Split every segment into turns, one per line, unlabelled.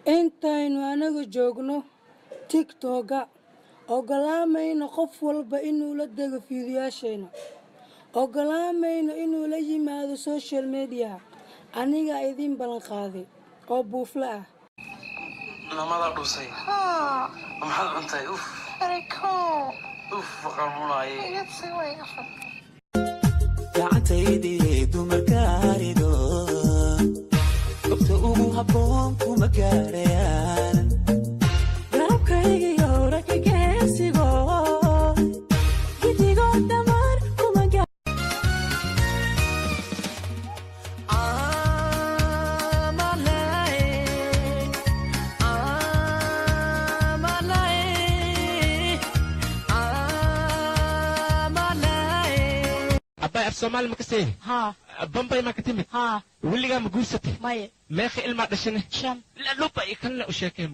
Intaynu anagu joogno TikTok-ga, ogolaamayno qof walba inuu la dego fiidiyoyaasheena, ogolaamayno inuu la yimaado social media. Anigaa idiin ballan qaaday oo buufle ah.
Namada dhusay, maxaad cuntay? Uf uf, qarmunaaye.
Gacantaydii dumarkaarido gobta ugu habboon kuma gaarayaan.
Garabkaygiyo raggeesigo gidigo dhammaan kuma.
Abbay, af Soomaali ma kaseen?
Haa.
Bambay ma ka timid?
Haa.
Weligaa ma guursatay?
Maya.
Meeqa ilmaa dhashane?
5.
Luba iyo kalena u sheekay.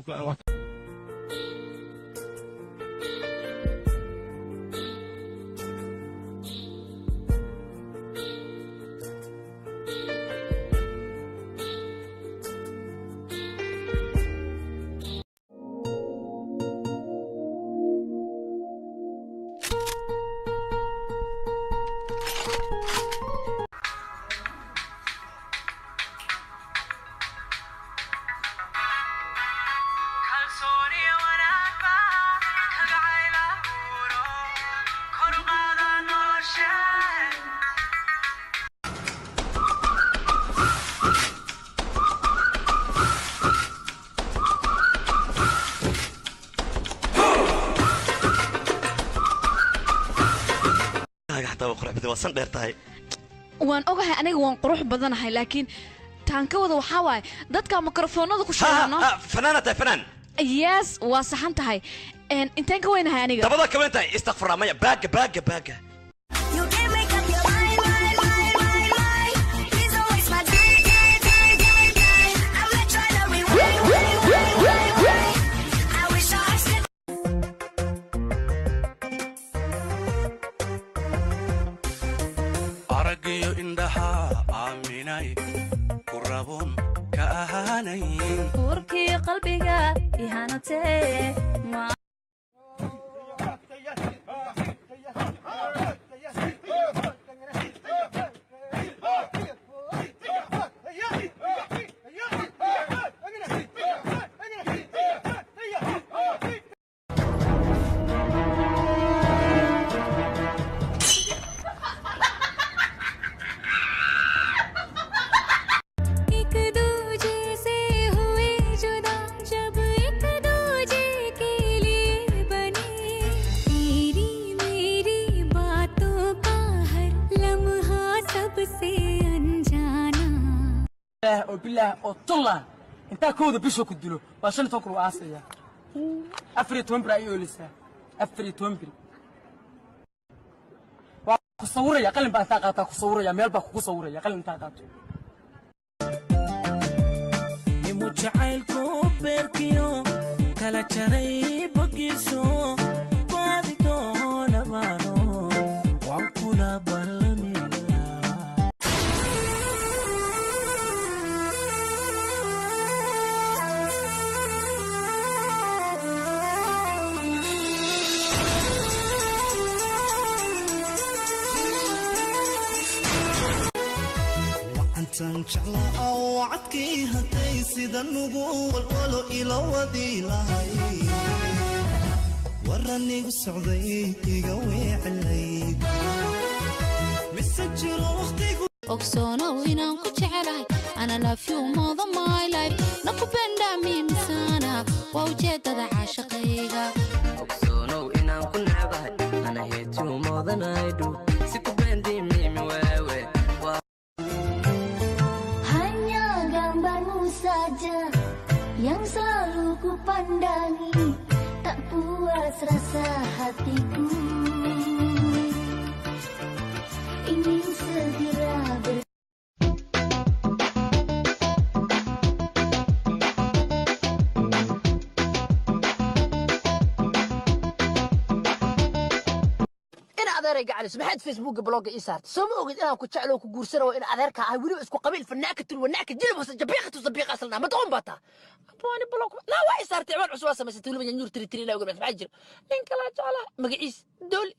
Xataa waa qurux badan, waa san dheer tahay.
Waan ogahay, aniga waan qurux badanahay, laakiin taan ka wada waxaa waaye dadka mikrofoonada ku sheegano.
Fanaana tahay, fanaan.
Yes, waa saxan tahay. Inteen ka weynahay aniga?
Dabada ka weyn tahay, istakfurlah, maya, baaga baaga baaga.
You can make up your mind, mind, mind, mind, mind. Please don't waste my time, time, time, time, time. I'm not trying to rewind, rewind, rewind, rewind. I wish I said.
Araggiyo indhaha aaminay ku raboon ka ahaanayn.
Uurkii qalbiga ihanatee.
एक दूजे से हुए जुदा जब एक दूजे के लिए बने, तेरी मेरी बातों का हर लम्हा सबसे अनजाना।
Oo bilaah oo tullah, intaa kowda bisha ku dilo waa 15 kun aasaya. 14 beri ay oolisaa, 14 beri waa ku sawiraya. Qalin baa intaa qaataa ku sawiraya, meel baa kugu sawiraya, qalin intaa qaato.
Nimu jacaylku beerkiyo kala jaray bogiiso baadi doonamaano waan kula ballamina.
Wacantan jeclaa oo cadkii hadday sida nugu walwalo ila wadi lahay, waranigu socday iga weecelayd mise jiro waqtigu.
Ogsoonow inaan ku jecelahay, ana love you more than my life. Nakupenda mimi sana, waa ujeedada caashaqayga.
Ogsoonow inaan ku necbahay, ana hate you more than I do. Sikupendi mimi wewe.
Hanya gambarmu saja yang selalu ku pandangi, tak puas rasa hatiku, ingin segera ber.
In adeer. Adeeray gacalis, maxaad Facebooka blogga ii saartay? Soo ma ogid inaan ku jeclo, ku guursano, in adeerka ahay, weliba isku qabiil fanaakatul wanaaka jilib hoose jabiiqatu sabiiqa asalna ma doqon baa taa? Abwaani blog naa waa ii saartay, ciwaan cusub waa samaysatay, weliba nyanyuur tiri tiri ilaa oga. Maxaa jira? Nin kalaa jeclaa, magaciis Dooli.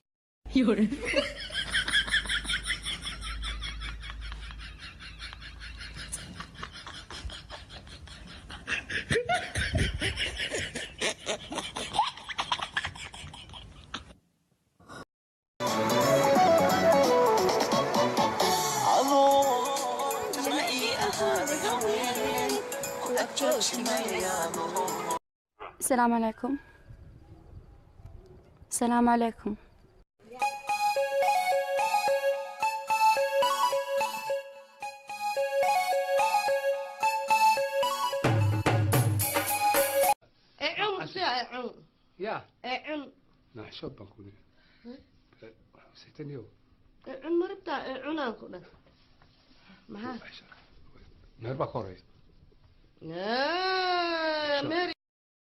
السلام عليكم، السلام عليكم.
Ya.
Cun.
Naxshood baan ku leeyahay saytaniyow.
Cun marabtaa? Cunaan ku dhan maxaa?
Meer baa ka horeysa.
Mary.